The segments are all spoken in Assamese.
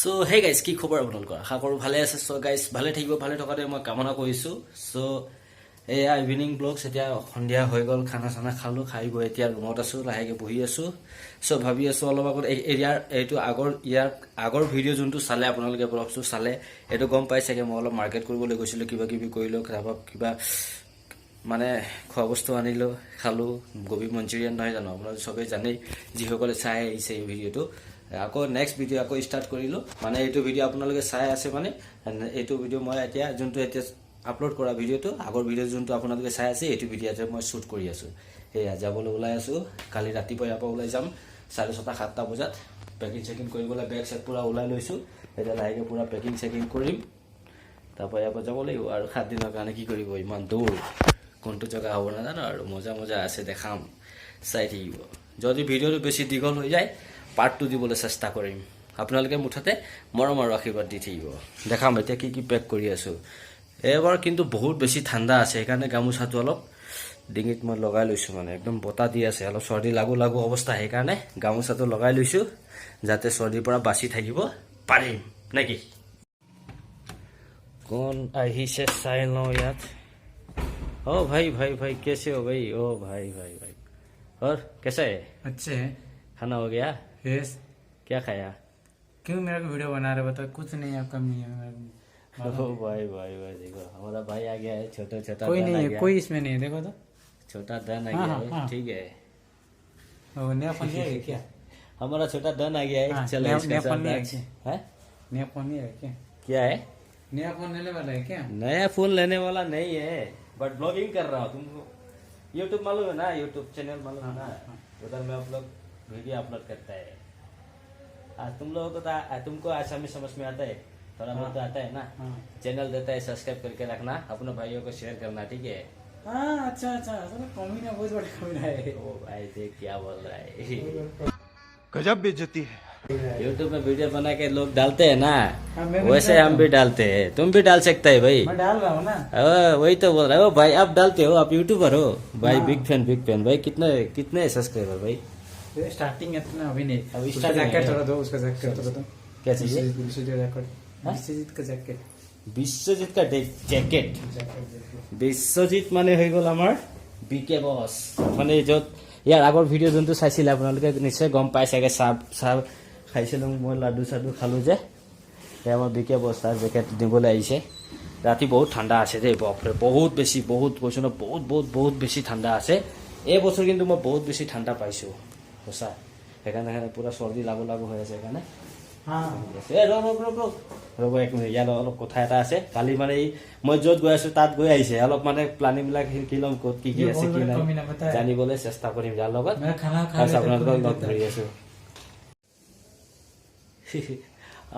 চ' হে গাইজ, কি খবৰ আপোনালোকৰ? আশা কৰোঁ ভালে আছে। চ' গাইজ, ভালে থাকিব, ভালে থকাটোৱে মই কামনা কৰিছোঁ। চ' এয়া ইভিনিং ব্লগছ। এতিয়া সন্ধিয়া হৈ গ'ল, খানা চানা খালোঁ, খাই গৈ এতিয়া ৰুমত আছোঁ, লাহেকৈ বহি আছোঁ। চ' ভাবি আছোঁ অলপ আগত ইয়াৰ এইটো আগৰ ইয়াৰ আগৰ ভিডিঅ' যোনটো চালে আপোনালোকে, ব্লগছটো চালে এইটো গম পাই চাগে, মই অলপ মাৰ্কেট কৰিবলৈ গৈছিলোঁ, কিবা কিবি কৰিলোঁ, তাৰপৰা কিবা মানে খোৱা বস্তু আনিলোঁ, খালোঁ। গবি মঞ্চুৰিয়ান নহয় জানো? আপোনালোকে চবেই জানেই, যিসকলে চাই আহিছে এই ভিডিঅ'টো। আকৌ নেক্সট ভিডিঅ' আকৌ ষ্টাৰ্ট কৰিলোঁ। মানে এইটো ভিডিঅ' আপোনালোকে চাই আছে, মানে এইটো ভিডিঅ' মই এতিয়া যোনটো এতিয়া আপলোড কৰা ভিডিঅ'টো, আগৰ ভিডিঅ' যোনটো আপোনালোকে চাই আছে, এইটো ভিডিঅ'তে মই শ্বুট কৰি আছোঁ। সেয়া যাবলৈ ওলাই আছোঁ। কালি ৰাতিপুৱা ইয়াৰ পৰা ওলাই যাম 6:30, 7টা বজাত। পেকিং চেকিং কৰিবলৈ বেগ চেগ পূৰা ওলাই লৈছোঁ। এতিয়া লাহেকৈ পূৰা পেকিং চেকিং কৰিম, তাৰপৰা ইয়াৰ পৰা যাব লাগিব আৰু 7 দিনৰ কাৰণে। কি কৰিব, ইমান দূৰ কোনটো জেগা হ'ব নাজানো আৰু মজা মজা আছে, দেখাম, চাই থাকিব। যদি ভিডিঅ'টো বেছি দীঘল হৈ যায়, পাৰ্ট 2 দিবলৈ চেষ্টা কৰিম। আপোনালোকে মুঠতে মৰম আৰু আশীৰ্বাদ দি থাকিব। দেখাম এতিয়া কি কি পেক কৰি আছোঁ। এইবাৰ কিন্তু বহুত বেছি ঠাণ্ডা আছে, সেইকাৰণে গামোচাটো অলপ ডিঙিত মই লগাই লৈছোঁ। মানে একদম বতাহ দি আছে, অলপ চৰ্দি লাগো লাগো অৱস্থা, সেইকাৰণে গামোচাটো লগাই লৈছোঁ, যাতে চৰ্দিৰ পৰা বাচি থাকিব পাৰিম, নেকি? কোন আহিছে চাই লওঁ ইয়াত। ओ भाई, भाई, भाई, कैसे हो भाई? ओ भाई, भाई, भाई, और कैसा है? अच्छे है। खाना हो गया? यस। क्या खाया? क्यों मेरे को वीडियो बना रहे, बताओ? कुछ नहीं है, कमी है मेरे को। ओ भाई, भाई, भाई, देखो, हमारा भाई आ गया है, छोटा छोटा कोई धन नहीं आ है। गया। कोई इसमें नहीं है, देखो तो। छोटा धन आ हाँ, गया हाँ, है। हाँ। ठीक है। वो नया फोन लिया है क्या? हमारा छोटा धन आ गया है। हाँ, चलो, नया इसके नया साथ फोन लिया है आज- क्या? है? नया फोन लिया है क्या? क्या है? नया फोन लेने वाला है क्या? नया फोन लेने वाला नहीं है, बट ब्लॉगिंग कर रहा हूँ। तुमको यूट्यूब मालूम है ना? यूट्यूब चैनल मालूम है ना? उधर में आप लोग वीडियो अपलोड करता है। आज तुम लोगों को तो तुमको आसामी समझ में आता है, थोड़ा बहुत तो आता है ना? हाँ। चैनल देता है, सब्सक्राइब करके रखना, अपने भाइयों को शेयर करना, ठीक है? हाँ, अच्छा अच्छा साला कमीना, बहुत बड़ा कमीना है। ओ भाई, देख क्या बोल रहा है। गजब बेइज्जती है। यूट्यूब में वीडियो बना के लोग डालते हैं ना? हाँ, मैं भी वैसे डालता हम हूँ। भी डालते हैं, तुम भी डाल सकते हैं भाई। मैं डाल रहा हूँ ना। वही तो बोल रहा हो भाई, आप डालते हो, आप यूट्यूबर हो भाई। हाँ। बिग फैन, बिग फैन भाई। कितने कितने सब्सक्राइबर भाई? स्टार्टिंग है इतना अभी नहीं। अभी उसका starting jacket है। थोड़ा दो, उसका जैकेट थोड़ा दो। क्या चाहिए? विश्वजीत, विश्वजीत का जैकेट। हाँ? विश्वजीत का जैकेट। বিশ্বজিৎ का জেকেট? Jacket, jacket. Biswajit মানে হৈ গ'ল আমাৰ বি কে বছ। মানে য'ত ইয়াৰ আগৰ ভিডিঅ' যোনটো চাইছিলে আপোনালোকে নিশ্চয় গম পাই চাগে, চাহ চাহ খাইছিলোঁ মই, লাডু চাডু খালোঁ যে, সেই আমাৰ বি কে বছ, তাৰ জেকেট দিবলৈ আহিছে। ৰাতি বহুত ঠাণ্ডা আছে দেই, বাপৰে, বহুত বেছি, বহুত কৈছোঁ ন, বহুত বহুত বহুত বেছি ঠাণ্ডা আছে। এই বছৰ কিন্তু মই বহুত বেছি ঠাণ্ডা পাইছোঁ সঁচা। সেইকাৰণে পূৰা চৰ্দি লাগু লাগু হৈ আছে, সেইকাৰণে। हाँ। এ ৰ'ব, ৰ'ব, ৰ'ব, ৰ'ব, ৰ'ব, এক মিনিট। ইয়াত অলপ কথা এটা আছে। কালি মানে এই মই য'ত গৈ আছো তাত গৈ আহিছে, অলপ মানে প্লানিংবিলাক শিকি ল'ম, ক'ত কি কি আছে কি নাই জানিবলৈ চেষ্টা কৰিম যাৰ লগত। मैं खाना खा তাৰপিছত আপোনালোকক লগ ধৰি আছো।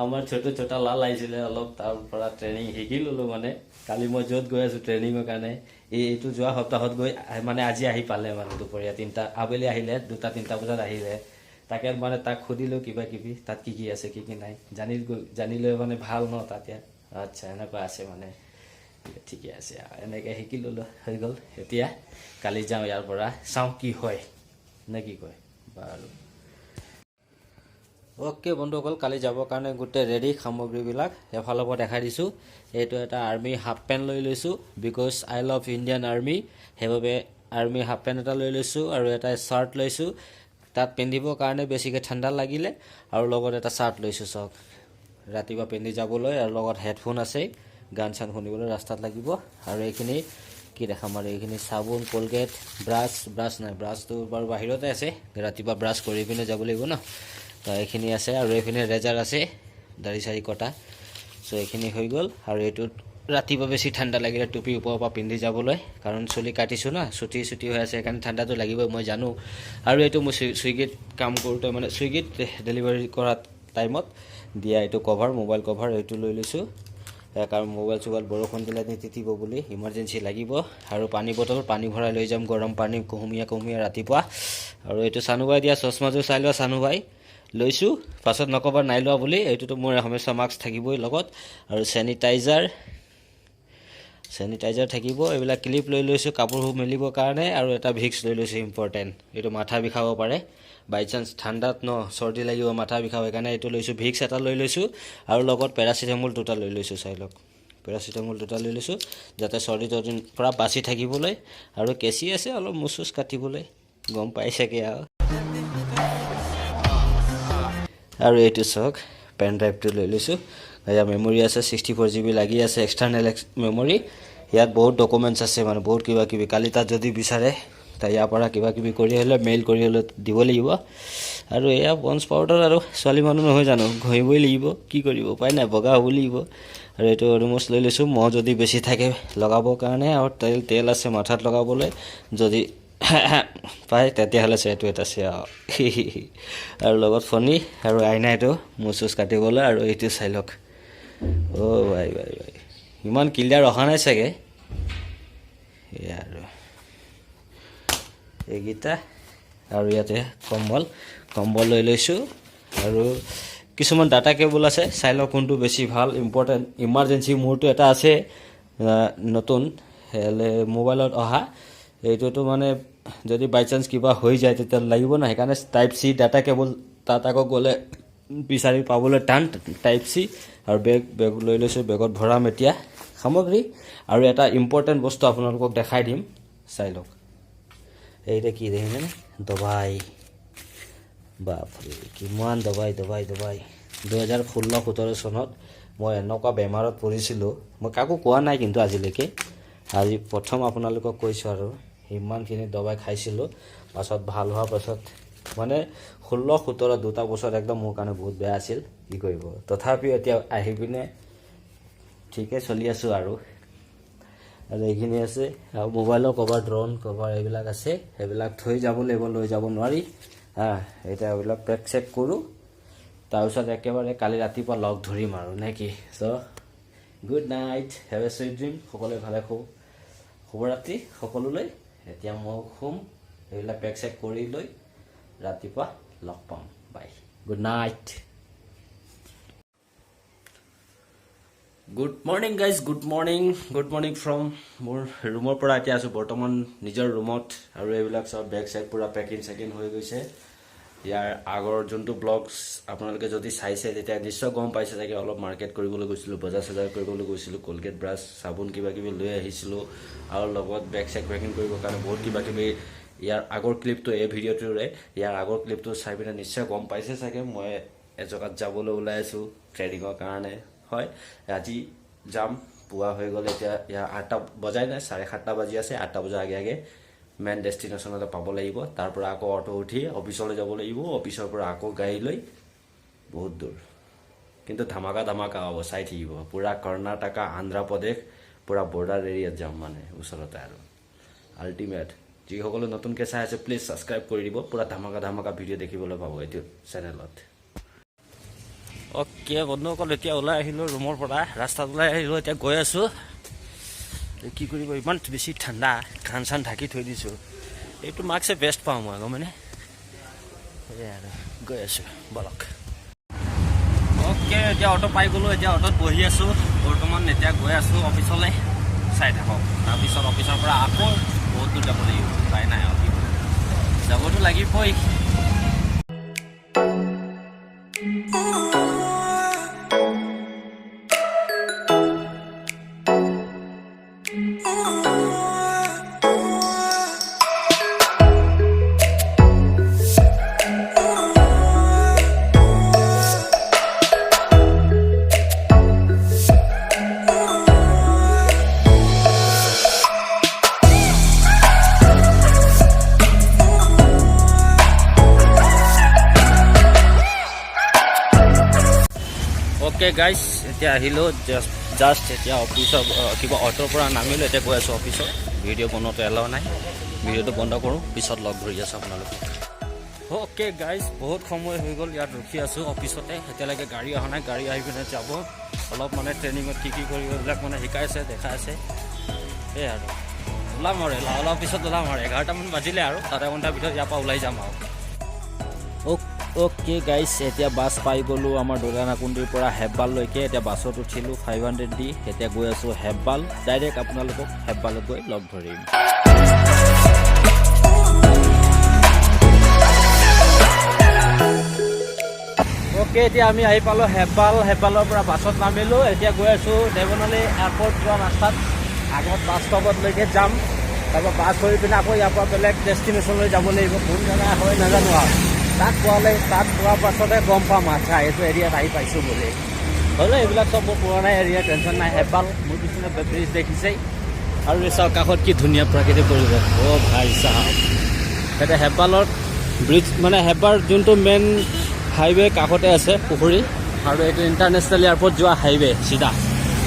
আমাৰ ছোট ছোটা লাল আহিছিলে, অলপ তাৰ পৰা ট্ৰেইনিং শিকি ল'লো। মানে কালি মই য'ত গৈ আছো ট্ৰেইনিঙৰ কাৰণে, এই এইটো যোৱা সপ্তাহত গৈ মানে আজি আহি পালে, মানে দুপৰীয়া 3টা, আবেলি আহিলে, 2টা 3টা বজাত আহিলে। তাকে মানে তাক সুধিলোঁ কিবা কিবি, তাত কি কি আছে, কি কি নাই, জানি জানি লৈ মানে ভাল ন তাত ইয়াত। আচ্ছা, এনেকুৱা আছে মানে, ঠিকে আছে আৰু এনেকৈ শিকি ল'লোঁ, হৈ গ'ল। এতিয়া কালি যাওঁ ইয়াৰ পৰা, চাওঁ কি হয়, নে কি কয়? বাৰু, অ'কে বন্ধুসকল, কালি যাবৰ কাৰণে গোটেই ৰেডি সামগ্ৰীবিলাক এফালৰ পৰা দেখাই দিছোঁ। এইটো এটা আৰ্মি হাফ পেণ্ট লৈ লৈছোঁ, because I love Indian Army, সেইবাবে আৰ্মি হাফ পেণ্ট এটা লৈ লৈছোঁ আৰু এটা চাৰ্ট লৈছোঁ তাত পিন্ধিবৰ কাৰণে বেছিকৈ ঠাণ্ডা লাগিলে, আৰু লগত এটা চাৰ্ট লৈছোঁ, চাওক, ৰাতিপুৱা পিন্ধি যাবলৈ। আৰু লগত হেডফোন আছে, গান চান শুনিবলৈ ৰাস্তাত লাগিব। আৰু এইখিনি কি দেখাম আৰু, এইখিনি চাবোন, কলগেট, ব্ৰাছ, ব্ৰাছ নাই, ব্ৰাছটো বাৰু বাহিৰতে আছে, ৰাতিপুৱা ব্ৰাছ কৰি পিনে যাব লাগিব ন। তো এইখিনি আছে আৰু এইখিনি ৰেজাৰ আছে, দাড়ি চাড়ি কটা। চ' এইখিনি হৈ গ'ল। আৰু এইটোত ৰাতিপুৱা বেছি ঠাণ্ডা লাগিলে টুপি ওপৰৰ পৰা পিন্ধি যাবলৈ, কাৰণ চুলি কাটিছোঁ না, চুটি চুটি হৈ আছে, সেইকাৰণে ঠাণ্ডাটো লাগিবই, মই জানো। আৰু এইটো মই চুইগিত কাম কৰোঁতে, মানে চুইগিত ডেলিভাৰী কৰা টাইমত দিয়া এইটো কভাৰ, মোবাইল কভাৰ, এইটো লৈ লৈছোঁ, কাৰণ মোবাইল চোবাইল বৰষুণ দিলে নিতিতিব বুলি ইমাৰ্জেঞ্চি লাগিব। আৰু পানী বটল, পানী ভৰাই লৈ যাম, গৰম পানী, কুহুমীয়া কুহুমীয়া ৰাতিপুৱা। আৰু এইটো চানুবাই দিয়া চশমাযোৰ, চাই লোৱা চানুবাই, লৈছোঁ, পাছত নক'বা নাই লোৱা বুলি। এইটোতো মোৰ হমেশা মাস্ক থাকিবই লগত আৰু চেনিটাইজাৰ, চেনিটাইজাৰ থাকিব। এইবিলাক ক্লিপ লৈ লৈছোঁ কাপোৰ মেলিবৰ কাৰণে আৰু এটা ভিক্স লৈ লৈছোঁ, ইম্পৰ্টেণ্ট, এইটো মাথা বিষাব পাৰে। বাই চান্স ঠাণ্ডাত ন চৰ্দি লাগিব, মাথা বিষাব, সেইকাৰণে এইটো লৈছোঁ। ভিক্স এটা লৈ লৈছোঁ আৰু লগত পেৰাচিটামল দুটা লৈ লৈছোঁ। চাই লওক, পেৰাচিটামল দুটা লৈ লৈছোঁ যাতে চৰ্দি তৰ্দিৰ পৰা বাচি থাকিবলৈ। আৰু কেঁচি আছে অলপ মোচ চোচ কাটিবলৈ, গম পাইছেগৈ আৰু। আৰু এইটো চাওক, পেন ড্ৰাইভটো লৈ লৈছোঁ। ইয়াৰ মেমৰি আছে 64 GB লাগি আছে, এক্সটাৰ্নেল মেমৰি। ইয়াত বহুত ডকুমেণ্টছ আছে, মানে বহুত কিবা কিবি। কালি তাত যদি বিচাৰে তাই ইয়াৰ পৰা কিবা কিবি কৰি হ'লেও, মেইল কৰি হ'লেও দিব লাগিব। আৰু এয়া পণ্ডছ পাউডাৰ আৰু ছোৱালী মানুহ নহয় জানো, ঘঁহিবই লাগিব, কি কৰিব, উপায় নাই, বগা হ'ব লাগিব। আৰু এইটো অ'ড'মছ লৈ লৈছোঁ, মহ যদি বেছি থাকে লগাবৰ কাৰণে। আৰু তেল আছে মাথাত লগাবলৈ, যদি পায় তেতিয়াহ'লে এইটো এটা আছে আৰু। আৰু লগত ফণি আৰু আইনা, এইটো মোচ চোচ কাটিবলৈ। আৰু এইটো চাই লওক। অ' ভাই ভাই ভাই, ইমান ক্লিয়াৰ অহা নাই চাগে। এয়া আৰু এইকেইটা। আৰু ইয়াতে কম্বল লৈ লৈছোঁ। আৰু কিছুমান ডাটা কেবুল আছে, চাই লওক কোনটো বেছি ভাল, ইম্পৰ্টেণ্ট ইমাৰ্জেঞ্চি। মোৰতো এটা আছে নতুন মোবাইলত অহা, এইটোতো মানে যদি বাই চান্স কিবা হৈ যায় তেতিয়া লাগিব ন, সেইকাৰণে টাইপ চি ডাটা কেবুল। তাত আকৌ গ'লে বিচাৰি পাবলৈ টান টাইপ চি। আৰু বেগ লৈ লৈছোঁ, বেগত ভৰাম এতিয়া সামগ্ৰী। আৰু এটা ইম্পৰ্টেণ্ট বস্তু আপোনালোকক দেখাই দিম, চাই লওক। এইটা কি দেখিছেনে? দবাই। বাপৰে, কিমান দবাই দবাই দবাই। 2016-17 চনত মই এনেকুৱা বেমাৰত পৰিছিলোঁ, মই কাকো কোৱা নাই কিন্তু আজিলৈকে, আজি প্ৰথম আপোনালোকক কৈছোঁ। আৰু ইমানখিনি দবাই খাইছিলোঁ, পাছত ভাল হোৱাৰ পাছত মানে 16-17 দুটা বছৰ একদম মোৰ কাৰণে বহুত বেয়া আছিল, কি কৰিব। তথাপিও এতিয়া আহি পিনে ঠিকে চলি আছোঁ আৰু। আৰু এইখিনি আছে আৰু মোবাইলৰ কভাৰ, ড্ৰ'ন কভাৰ এইবিলাক আছে, সেইবিলাক থৈ যাব লাগিব, লৈ যাব নোৱাৰি। হা, এতিয়া এইবিলাক পেক চেক কৰোঁ, তাৰপিছত একেবাৰে কালি ৰাতিপুৱা লগ ধৰিম আৰু, নে কি? So good night, have a sweet dream. সকলোৱে ভালে শুব, শুভৰাত্ৰি সকলোলৈ। এতিয়া মই শুম, এইবিলাক পেক চেক কৰি লৈ ৰাতিপুৱা লগ পাম। Bye, good night. Good morning guys, good morning, good morning from মোৰ ৰুমৰ পৰা। এতিয়া আছোঁ বৰ্তমান নিজৰ ৰুমত। আৰু এইবিলাক চব বেগ চেগ পূৰা পেকিং চেকিং হৈ গৈছে। ইয়াৰ আগৰ যোনটো ব্লগছ আপোনালোকে যদি চাইছে তেতিয়া নিশ্চয় গম পাইছে চাগে, অলপ মাৰ্কেট কৰিবলৈ গৈছিলোঁ, বজাৰ চজাৰ কৰিবলৈ গৈছিলোঁ, কলগেট, ব্ৰাছ, চাবোন কিবা কিবি লৈ আহিছিলোঁ। আৰু লগত বেগ চেগ পেকিং কৰিবৰ কাৰণে বহুত কিবা কিবি। ইয়াৰ আগৰ ক্লিপটো, এই ভিডিঅ'টোৰে ইয়াৰ আগৰ ক্লিপটো চাই পিনে নিশ্চয় গম পাইছে চাগে, মই এজেগাত যাবলৈ ওলাই আছোঁ ট্ৰেইনিঙৰ কাৰণে। হয়, আজি যাম। পুৱা হৈ গ'ল এতিয়া, ইয়াৰ 8টা বজাই নাই, 7:30 বাজি আছে। 8টা বজাৰ আগে আগে মেইন ডেষ্টিনেশ্যনলৈ পাব লাগিব। তাৰ পৰা আকৌ অ'টো উঠি অফিচলৈ যাব লাগিব, অফিচৰ পৰা আকৌ গাড়ী লৈ বহুত দূৰ। কিন্তু ধামাকা ধামাকা হ'ব, চাই থাকিব। পূৰা কৰ্ণাটকা, আন্ধ্ৰপ্ৰদেশ, পূৰা বৰ্ডাৰ এৰিয়াত যাম, মানে ওচৰতে আৰু আল্টিমেট। যিসকলে নতুনকৈ চাই আছে, প্লিজ ছাবস্ক্ৰাইব কৰি দিব। পূৰা ধামাকা ধামাকা ভিডিঅ' দেখিবলৈ পাব এইটো চেনেলত। অ'কে বন্ধুসকল, এতিয়া ওলাই আহিলোঁ ৰুমৰ পৰা, ৰাস্তাত ওলাই আহিলোঁ, এতিয়া গৈ আছোঁ। কি কৰিব, ইমান বেছি ঠাণ্ডা, কাণ চান ঢাকি থৈ দিছোঁ। এইটো মাস্কে বেষ্ট পাওঁ মই, গম। সেয়াই আৰু গৈ আছোঁ, বলক। অ'কে, এতিয়া অ'টো পাই গ'লোঁ, এতিয়া অ'টোত বহি আছোঁ বৰ্তমান। এতিয়া গৈ আছোঁ অফিচলৈ, চাই থাকক। তাৰপিছত অফিচৰ পৰা আকৌ বহুত দূৰ যাব লাগিব, উপায় নাই আৰু, কি কৰিম, যাবতো লাগিবই। অ'কে গাইছ, এতিয়া আহিলোঁ জাষ্ট এতিয়া অফিচৰ কিবা অ'টোৰ পৰা নামিলোঁ, এতিয়া গৈ আছোঁ অফিচত। ভিডিঅ' বনোৱাটো এলাও নাই, ভিডিঅ'টো বন্ধ কৰোঁ, পিছত লগ ধৰি আছোঁ আপোনালোকক। অ'কে গাইজ, বহুত সময় হৈ গ'ল, ইয়াত ৰখি আছোঁ অফিচতে, এতিয়ালৈকে গাড়ী অহা নাই। গাড়ী আহি পিনে যাব। অলপ মানে ট্ৰেইনিঙত কি কি কৰিব এইবিলাক মানে শিকাইছে, দেখাইছে। সেয়াই আৰু ওলাম আৰু অলপ পিছত ওলাম আৰু। 11টামান বাজিলে, আৰু আধা ঘণ্টাৰ ভিতৰত ইয়াৰ পৰা ওলাই যাম আৰু। অ'কে গাইছ, এতিয়া বাছ পাই গ'লোঁ আমাৰ দৌলানাকুণ্ডিৰ পৰা হেব্বাললৈকে। এতিয়া বাছত উঠিলোঁ 500 দি, এতিয়া গৈ আছোঁ হেব্বাল। ডাইৰেক্ট আপোনালোকক হেব্বালত গৈ লগ ধৰিম। অ'কে, এতিয়া আমি আহি পালোঁ হেব্বাল। হেব্বালৰ পৰা বাছত নামিলোঁ। এতিয়া গৈ আছোঁ দেৱনহল্লী এয়াৰপৰ্ট যোৱা ৰাস্তাত। আগত বাছ ষ্টপলৈকে যাম, তাৰপৰা বাছ ধৰি পিনে আকৌ ইয়াৰ পৰা বেলেগ ডেষ্টিনেশ্যনলৈ যাব লাগিব। কোন জেগা হয় নাজানো আৰু তাত পোৱাৰ পাছতহে গম পাম, আচ্ছা, এইটো এৰিয়াত আহি পাইছোঁ বুলি। হ'লেও এইবিলাক চব মোৰ পুৰণা এৰিয়া, টেনশ্যন নাই। হেব্বাল, মোৰ পিছপিনে ব্ৰিজ দেখিছেই। আৰু এই চাওক, কাষত কি ধুনীয়া প্ৰাকৃতিক পৰিৱেশ। অ' ভাই চাহাব, এতিয়া হেব্বালত ব্ৰিজ, মানে হেব্বাৰ যোনটো মেইন হাইৱে, কাষতে আছে পুখুৰী। আৰু এইটো ইণ্টাৰনেশ্যনেল এয়াৰপৰ্ট যোৱা হাইৱে চিধা।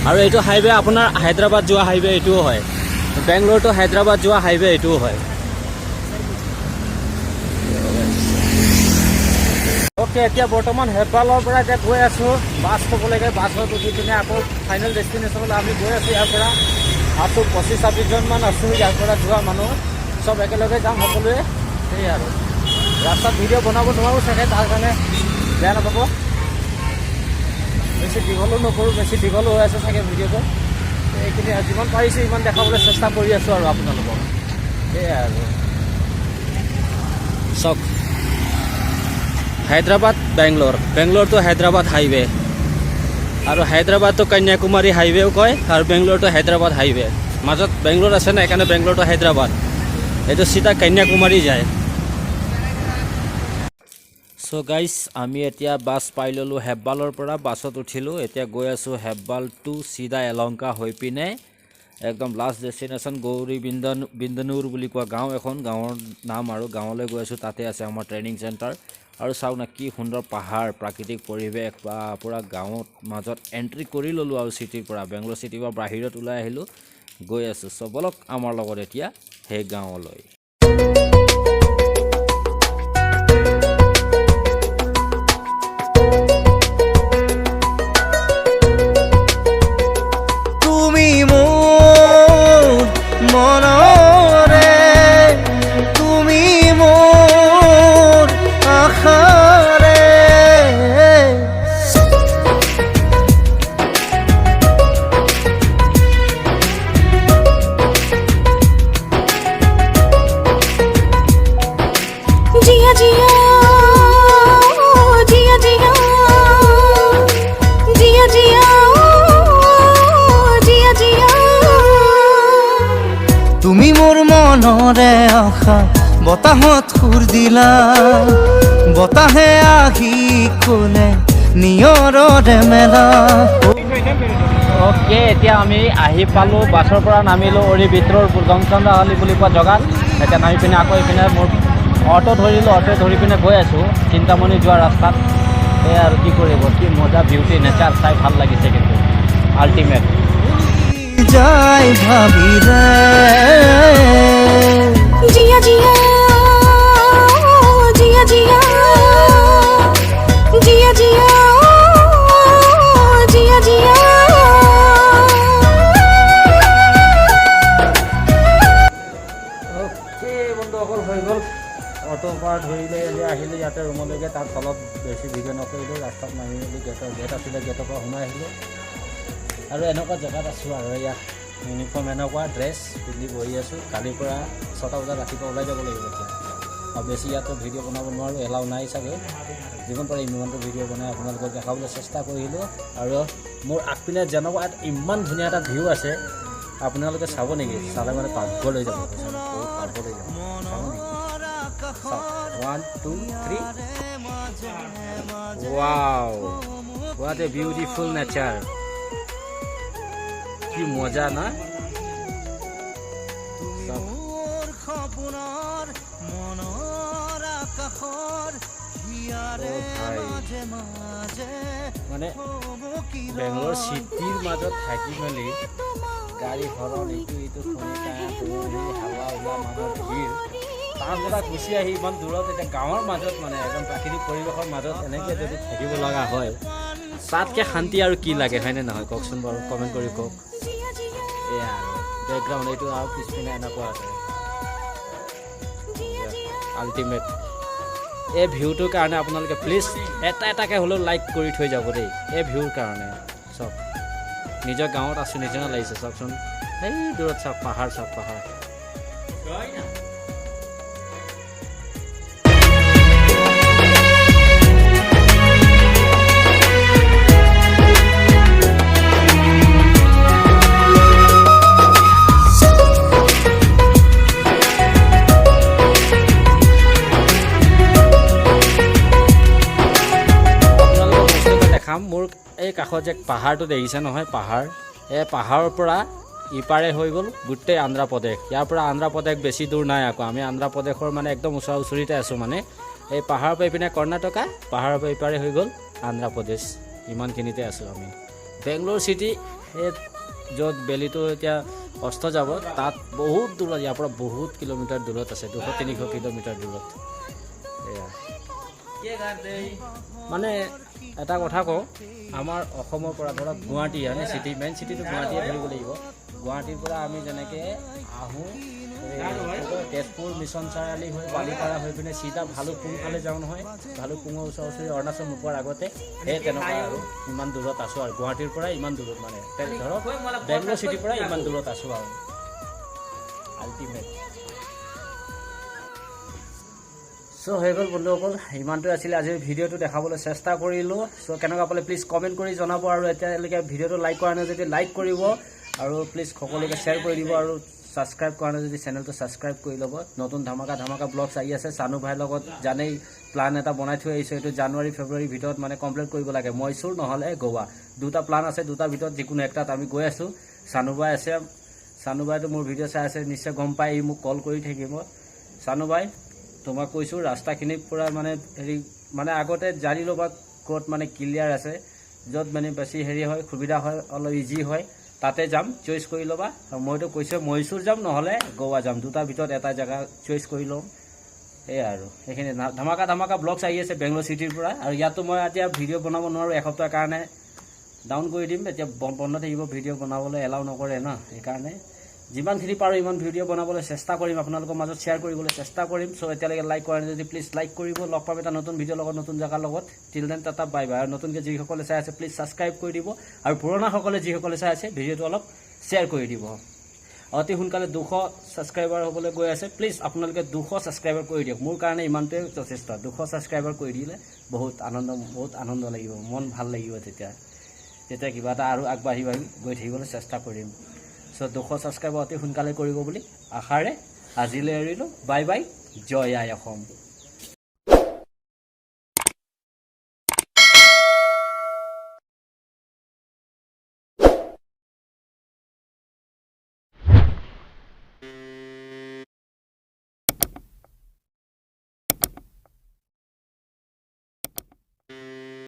আৰু এইটো হাইৱে আপোনাৰ হায়দৰাবাদ যোৱা হাইৱে এইটোও হয়, বেংগলোৰ টু হায়দৰাবাদ যোৱা হাইৱে এইটোও হয়। অ'কে, এতিয়া বৰ্তমান হেব্বালৰ পৰা এতিয়া গৈ আছোঁ বাছ ষ্টপলৈকে। বাছত উঠি পিনে আকৌ ফাইনেল ডেষ্টিনেশ্যনলৈ আমি গৈ আছোঁ। ইয়াৰ পৰা আছোঁ 25-26জনমান আছোঁ ইয়াৰ পৰা যোৱা মানুহ। চব একেলগে যাম সকলোৱে। সেয়াই আৰু, ৰাস্তাত ভিডিঅ' বনাব নোৱাৰোঁ চাগে, তাৰ কাৰণে বেয়া নাপাব। বেছি দীঘলো নকৰোঁ, বেছি দীঘলো হৈ আছে চাগে ভিডিঅ'টো। এইখিনি যিমান পাৰিছোঁ ইমান দেখাবলৈ চেষ্টা কৰি আছোঁ আৰু আপোনালোকক। সেয়াই আৰু, চাওক, হায়দৰাবাদ বেংগলোৰ, বেংগলোৰ টু হায়দৰাবাদ হাইৱে। আৰু হায়দৰাবাদ টু কন্যাকুমাৰী হাইৱেও কয় আৰু বেংগলোৰ টু হায়দৰাবাদ হাইৱে। মাজত বেংগলোৰ আছে না, সেইকাৰণে বেংগলোৰ টু হায়দৰাবাদ। এইটো চিধা কন্যাকুমাৰী যায়। চ' গাইজ, আমি এতিয়া বাছ পাই ল'লোঁ। হেব্বালৰ পৰা বাছত উঠিলোঁ। এতিয়া গৈ আছোঁ হেব্বাল টু চিধা এলংকা হৈ পিনে একদম লাষ্ট ডেষ্টিনেশ্যন গৌৰী বিন্দনুৰ বুলি কোৱা গাঁও এখন, গাঁৱৰ নাম আৰু গাঁৱলৈ গৈ আছোঁ। তাতে আছে আমাৰ ট্ৰেইনিং চেণ্টাৰ। আৰু চাওক না, কি সুন্দৰ পাহাৰ, প্ৰাকৃতিক পৰিৱেশ বা পূৰা গাঁৱত মাজত এণ্ট্ৰি কৰি ল'লোঁ আৰু চিটিৰ পৰা, বেংগলোৰ চিটিৰ পৰা বাহিৰত ওলাই আহিলোঁ, গৈ আছোঁ। চ' ব'লক আমাৰ লগত এতিয়া সেই গাঁৱলৈ। তুমি মোৰ মনৰে, তুমি মোৰ আশাৰে। जिया जिया जिया जिया जिया जिया जिया जिया। তুমি মোৰ মনৰে আশা, বতাহত সুৰ দিলা। বতাহে আহি খোলে নিয়ৰৰে মেলা। অ'কে, এতিয়া আমি আহি পালোঁ, বাছৰ পৰা নামিলোঁ অৰি ভিতৰৰ জংচন্দ্ৰহালি বুলি কোৱা জেগাত। এতিয়া নামি পিনে আকৌ এইপিনে মোৰ অ'টো ধৰিলোঁ। অ'টো ধৰি পিনে গৈ আছোঁ চিন্তামণি যোৱা ৰাস্তাত। সেয়া আৰু, কি কৰিব, কি মজা বিউটি, নেচাৰ চাই ভাল লাগিছে কিন্তু আল্টিমেট। যায় ভাবিলে। जिया जिया जिया जिया जिया जिया जिया जिया। অ'কে বন্ধুসকল, হৈ গ'ল। অ'টোৰ পৰা ধৰি লৈ মেলি আহিলোঁ ইয়াতে ৰুমলৈকে। তাত তলত বেছি ভিডিঅ' নকৰিলোঁ। ৰাস্তাত নামি মেলি গেট আছিলে, গেটৰ পৰা সোমাই আহিলোঁ। আৰু এনেকুৱা জেগাত আছোঁ আৰু ইয়াত ইউনিফৰ্ম, এনেকুৱা ড্ৰেছ পিন্ধি বহি আছোঁ। কালিৰ পৰা 6টা বজাত ৰাতিপুৱা ওলাই যাব লাগিব এতিয়া। আৰু বেছি ইয়াতো ভিডিঅ' বনাব নোৱাৰোঁ, এলাউ নাই চাগে। যিমান পাৰে ইমানটো ভিডিঅ' বনাই আপোনালোকক দেখাবলৈ চেষ্টা কৰিলোঁ। আৰু মোৰ আগপিনে যেনেকুৱা ইমান ধুনীয়া এটা ভিউ আছে, আপোনালোকে চাব নেকি? চালে মানে পাগল হৈ যাব, বহুত পাগল হৈ যাব। চাব নেকি? চাওক, one, two, three, wow, what a beautiful nature! কি মজা না? চাওক। মোৰ সপোনৰ মনৰ আকাশৰ হিয়াৰে অ' ভাই। মাজে মাজে মানে থমকি বেংগলোৰ চিটিৰ মাজত থাকি মেলি গাড়ী হৰণ ইটো ইটো শুনি হাৱা ওলা, মানুহৰ ভিৰ, তাৰ পৰা গুচি আহি ইমান দূৰত এতিয়া গাঁৱৰ মাজত, মানে একদম প্ৰাকৃতিক পৰিৱেশৰ মাজত এনেকৈ যদি থাকিব লগা হয়, তাতকৈ শান্তি আৰু কি লাগে, হয়নে নহয় কওকচোন বাৰু? কমেণ্ট কৰি কওক। এয়া আৰু বেকগ্ৰাউণ্ড এইটো আৰু পিছপিনে এনেকুৱা আছে, আল্টিমেট। এই ভিউটোৰ কাৰণে আপোনালোকে প্লিজ এটা এটাকৈ হ'লেও লাইক কৰি থৈ যাব দেই, এই ভিউৰ কাৰণে। চাওক, নিজৰ গাঁৱত আছোঁ নিচিনা লাগিছে। চাওকচোন, সেই দূৰত চাওক পাহাৰ, চাওক পাহাৰ। দেখাম। মোৰ এই কাষত যে পাহাৰটো দেখিছে নহয়, পাহাৰ, এই পাহাৰৰ পৰা ইপাৰে হৈ গ'ল গোটেই আন্ধ্ৰপ্ৰদেশ। ইয়াৰ পৰা আন্ধ্ৰপ্ৰদেশ বেছি দূৰ নাই আকৌ। আমি আন্ধ্ৰপ্ৰদেশৰ মানে একদম ওচৰা ওচৰিতে আছোঁ। মানে এই পাহাৰৰ পৰা ইপিনে কৰ্ণাটকা, পাহাৰৰ পৰা ইপাৰে হৈ গ'ল আন্ধ্ৰপ্ৰদেশ। ইমানখিনিতে আছোঁ আমি। বেংগলোৰ চিটি, এই য'ত বেলিটো এতিয়া অস্ত যাব, তাত বহুত দূৰত, ইয়াৰ পৰা বহুত কিলোমিটাৰ দূৰত আছে, 200-300 কিলোমিটাৰ দূৰত এয়া। মানে এটা কথা কওঁ, আমাৰ অসমৰ পৰা ধৰক গুৱাহাটী হয়নে, চিটি, মেইন চিটিটো গুৱাহাটীয়ে ধৰিব লাগিব। গুৱাহাটীৰ পৰা আমি যেনেকৈ আহোঁ, এই কি কয়, তেজপুৰ মিছন চাৰিআলি হৈ, বালিপাৰা হৈ পিনে চিধা ভালুকপুং ফালে যাওঁ নহয়, ভালুকপুঙৰ ওচৰা ওচৰি, অৰুণাচল নোপোৱাৰ আগতে, সেই তেনেকুৱা আৰু ইমান দূৰত আছোঁ আৰু গুৱাহাটীৰ পৰা ইমান দূৰত, মানে ধৰক বেংগলোৰ চিটিৰ পৰা ইমান দূৰত আছোঁ আৰু আল্টিমেট। চ' হৈ গ'ল বন্ধুসকল, ইমানটোৱে আছিলে আজিৰ ভিডিঅ'টো, দেখাবলৈ চেষ্টা কৰিলোঁ। চ' কেনেকুৱা পালে প্লিজ কমেণ্ট কৰি জনাব আৰু এতিয়ালৈকে ভিডিঅ'টো লাইক কৰা নাই যদি লাইক কৰিব আৰু প্লিজ সকলোকে শ্বেয়াৰ কৰি দিব আৰু ছাবস্ক্ৰাইব কৰা নাই যদি চেনেলটো ছাবস্ক্ৰাইব কৰি ল'ব। নতুন ধামাকা ধামাকা ব্লগছ আহি আছে। চানু ভাইৰ লগত জানেই, প্লান এটা বনাই থৈ আহিছোঁ। এইটো জানুৱাৰী ফেব্ৰুৱাৰীৰ ভিতৰত মানে কমপ্লিট কৰিব লাগে। মহীশূৰ নহ'লে গোৱা, দুটা প্লান আছে। দুটাৰ ভিতৰত যিকোনো একটাত আমি গৈ আছোঁ। চানু ভাই আছে, চানু ভাইতো মোৰ ভিডিঅ' চাই আছে, নিশ্চয় গম পাই, ই মোক কল কৰি থাকিব। চানু ভাই, তোমাক কৈছোঁ, ৰাস্তাখিনি পূৰা মানে হেৰি, মানে আগতে জানি ল'বা ক'ত মানে ক্লিয়াৰ আছে, য'ত মানে বেছি হেৰি হয়, সুবিধা হয়, অলপ ইজি হয়, তাতে যাম। চইচ কৰি ল'বা। আৰু মইতো কৈছোঁ, মহীশূৰ যাম নহ'লে গোৱা যাম, দুটাৰ ভিতৰত এটা জেগা চইচ কৰি ল'ম। সেয়াই আৰু সেইখিনি ধামাকা ধামাকা ব্লগছ আহি আছে বেংগলোৰ চিটিৰ পৰা। আৰু ইয়াতো মই এতিয়া ভিডিঅ' বনাব নোৱাৰোঁ, এসপ্তাহৰ কাৰণে ডাউন কৰি দিম। এতিয়া বন্ধ থাকিব, ভিডিঅ' বনাবলৈ এলাউ নকৰে ন। সেইকাৰণে যিমানখিনি পাৰোঁ ইমান ভিডিঅ' বনাবলৈ চেষ্টা কৰিম, আপোনালোকৰ মাজত শ্বেয়াৰ কৰিবলৈ চেষ্টা কৰিম। চ' এতিয়ালৈকে লাইক কৰা নাই যদি প্লিজ লাইক কৰিব। লগ পাম এটা নতুন ভিডিঅ'ৰ লগত, নতুন জেগাৰ লগত। Till then, tata, bye bye. আৰু নতুনকৈ যিসকলে চাই আছে, প্লিজ ছাবস্ক্ৰাইব কৰি দিব আৰু পুৰণাসকলে যিসকলে চাই আছে, ভিডিঅ'টো অলপ শ্বেয়াৰ কৰি দিব। অতি সোনকালে 200 ছাবস্ক্ৰাইবাৰ হ'বলৈ গৈ আছে। প্লিজ আপোনালোকে 200 ছাবস্ক্ৰাইবাৰ কৰি দিয়ক। মোৰ কাৰণে ইমানটোৱে যথেষ্ট। 200 ছাবস্ক্ৰাইবাৰ কৰি দিলে বহুত আনন্দ, বহুত আনন্দ লাগিব, মন ভাল লাগিব। তেতিয়া তেতিয়া কিবা এটা আৰু আগবাঢ়ি বাঢ়ি গৈ থাকিবলৈ চেষ্টা কৰিম। চ' 200 ছাবস্ক্ৰাইবাৰ অতি সোনকালে কৰিব বুলি আশাৰে আজিলৈ এৰিলোঁ। বাই বাই, জয় আই অসম।